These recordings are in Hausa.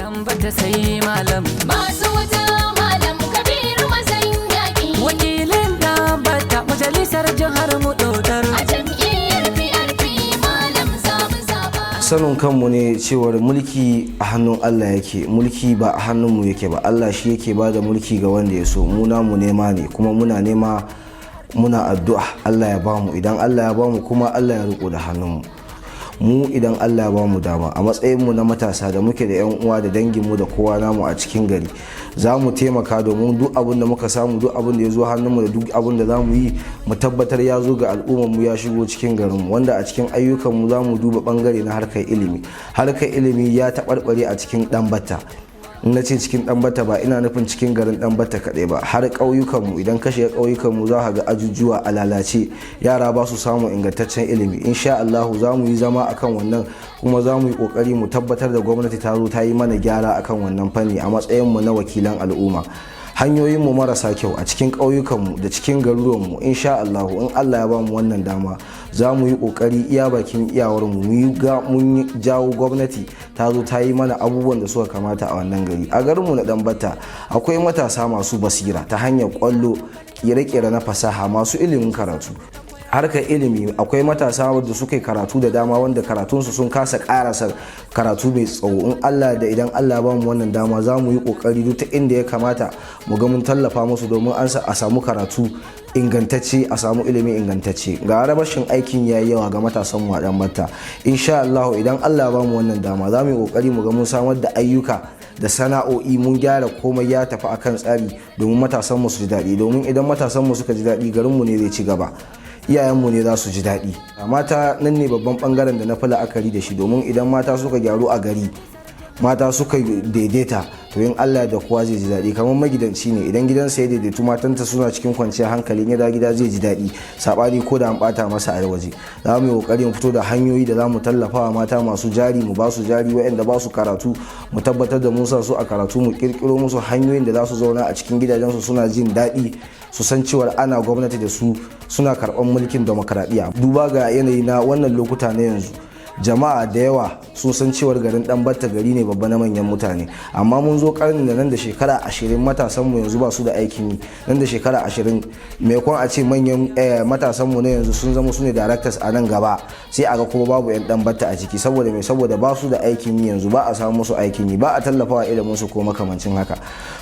Danbatta sai malam. Masu wuta, Malam Kabiru mazan yaƙi. Wakilin Danbatta majalisar jihar mu dodar. A jam'iyyar PRP, malam zamu zaba. Sanin kanmu ne cewar mulki a hannun Allah yake, mulki ba a hannunmu yake ba. Allah shi yake ba da mulki ga wanda ya so. Mu namu nema ne, kuma muna nema, muna addu'a Allah ya bamu. Idan Allah ya bamu kuma, Allah ya riko da hannunmu. Mu idan Allah ya bamu dama, a matsayinmu na matasa da muke da 'yan uwa da danginmu da kowa namu a cikin gari, za mu taimaka domin duk abin da muka samu, duk abin da ya zo hannunmu da duk abin da za mu yi, mu tabbatar ya zo ga al'ummarmu, ya shigo cikin garinmu. Wanda a cikin ayyukanmu za mu duba bangare na harkar ilimi. Harkar ilimi ya taɓarɓare a cikin Ɗanbatta. In na ce cikin Ɗanbatta, ba ina nufin cikin garin Ɗanbatta kaɗai ba, har ƙauyukanmu. Idan ka shiga ƙauyukanmu, za ka ga ajujuwa a lalace, yara ba su samun ingantaccen ilimi. Insha Allahu za mu yi zama akan wannan, kuma za mu yi ƙoƙari mu tabbatar da gwamnati ta zo ta yi mana gyara akan wannan fanni a matsayinmu na wakilan al'umma. Hanyoyinmu marasa kyau a cikin ƙauyukanmu da cikin garuruwanmu, insha Allahu in Allah ya bamu wannan dama, za mu yi ƙoƙari iya bakin iyawarmu mun jawo gwamnati ta zo ta yi mana abubuwan da suka kamata a wannan gari. A garinmu na Ɗanbatta akwai matasa masu basira ta hanyar ƙwallo, ƙere-ƙere na fasaha, masu ilimin karatu. Harkar ilimi, akwai matasa da suka yi karatu da dama wanda karatunsu sun kasa karasa karatu mai tsawo. In Allah da idan Allah ba mu wannan dama, za mu yi kokari duk ta inda ya kamata mu ga mun tallafa musu domin an a samu karatu ingantacce, a samu ilimi ingantacce. Ga rashin aikin yayi yawa ga matasan mu a Ɗanbatta. Insha Allah idan Allah ba mu wannan dama, za mu yi kokari mu ga mun samar da ayyuka da sana'o'i, mun gyara komai ya tafi akan tsari domin matasan mu su ji daɗi. Domin idan matasan mu suka ji daɗi, garin mu ne zai ci gaba, iyayenmu ne za su ji daɗi. Mata nan ne babban bangaren da na fi la'akari da shi, domin idan mata suka gyaru a gari, mata suka daidaita, to in Allah da kowa zai ji daɗi. Kamar magidanci ne, idan gidansa ya daidaitu, matanta suna cikin kwanciyar hankali, ya gida zai ji daɗi, saɓani ko da an ɓata masa a waje. Za mu yi ƙoƙari mu fito da hanyoyi da za mu tallafa wa mata masu jari, mu ba su jari. Waɗanda ba su karatu, mu tabbatar da mun sa su a karatu, mu ƙirƙiro musu hanyoyin da za su zauna a cikin gidajensu suna jin daɗi, su san cewar ana gwamnati da su, suna karɓar mulkin demokaradiyya. Duba ga yanayi na wannan lokuta na yanzu, jama'a da yawa sun san cewar garin Ɗanbatta gari ne babba na manyan mutane, amma mun zo karnin da nan da shekara 20 matasanmu yanzu ba su da aikin yi. Nan da shekara 20, maimakon a ce manyan matasanmu na yanzu sun zama su ne directors a nan gaba, sai a ga kuma babu 'yan Ɗanbatta a ciki. Saboda mai? Saboda ba su da aikin yi yanzu, ba a samu musu aikin yi, ba a tallafawa ilimin su ko makamancin haka.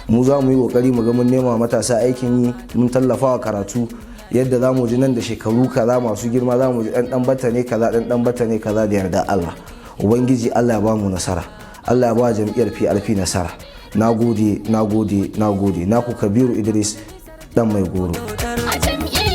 Mu za mu yi kokari mu ga mun nema matasa aikin yi, mun tallafawa karatu, yadda za mu ji nan da shekaru kaza masu girma, za mu ji dan Ɗanbatta ne kaza, dan Ɗanbatta ne kaza, da yarda Allah. Ubangiji Allah ya ba mu nasara, Allah ya ba jam'iyyar PRP nasara. Na gode, na gode, na gode. Naku Kabiru Idris Dan Mai Goro. A jam'iyyar